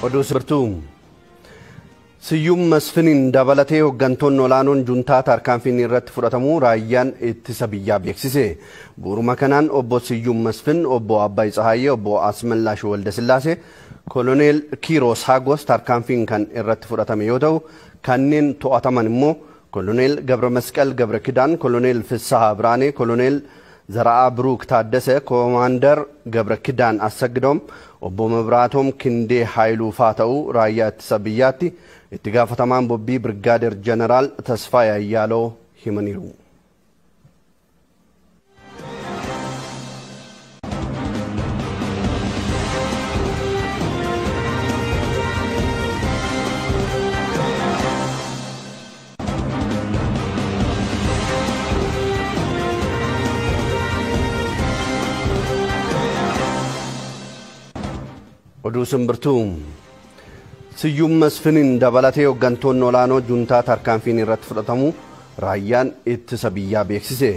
Oduu simbirtuu. Siyyuum Masfiniin dabalatee hooggantoonni olaanoon juntaa tarkaanfiin irratti fudhatamuu raayyaan ittisa biyyaa beeksise. Bu'uuruma kanaan obbo Siyyuum Masfin, obbo Abbaay Tsahaayyee, obbo Asmallaash Waldasillaasee, Koloneel Kiiroos Hagos tarkaanfiin kan irratti fudhatame yoo ta'u, kanneen to'ataman immoo Koloneel Gabra Masqal Gabra Kidaan, Koloneel Fissahaa Biraanee, Koloneel Zara'aa Biruuk Taaddasee, Koomaandar Gabra Kidaan Assagdoom, obbo Mabraatoom Kindee Haayiluu faa ta'uu raayyaa ittisa biyyaatti itti gaafatamaan bobbii Birgaadeer Jeneraal Tasfaayee Ayyaaloo himaniiru. Oduu simbirtuu. Siyyuum Masfiniin dabalatee hooggantoonni olaanoo juntaa tarkaanfiin irratti fudhatamuu raayyaan ittisa biyyaa beeksise.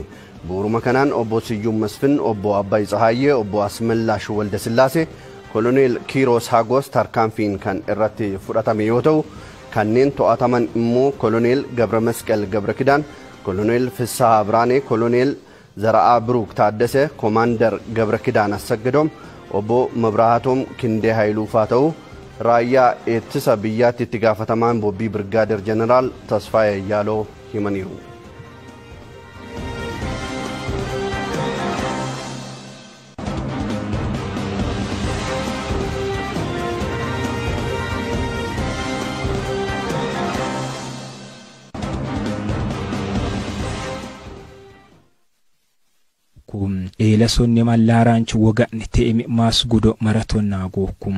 Bu'uuruma kanaan obbo Siyyuum Masfin, obbo Abbaay Tsahaayyee, obbo Asmallaash Waldasillaasee, Koloneel Kiiroos Hagos tarkaanfiin kan irratti fudhatame yoo ta'u, kanneen to'ataman immoo Koloneel Gabra Masqal Gabra Kidaan, Koloneel Fissahaa Biraanee, Koloneel Zara'aa Biruuk Taaddasee, Koomaandar Gabra Kidaan Assaggadoom, obbo Mabrahaatoom Kindee Haayiluu faa ta'uu raayyaa ittisa biyyaatti itti gaafatamaan bobbii Birgaadeer Jeneraal Tasfaayee Ayyaaloo himaniiru. Eela sonne mallaaraanchi woga'ne te'emi maas gudo maratonnaa gookkum.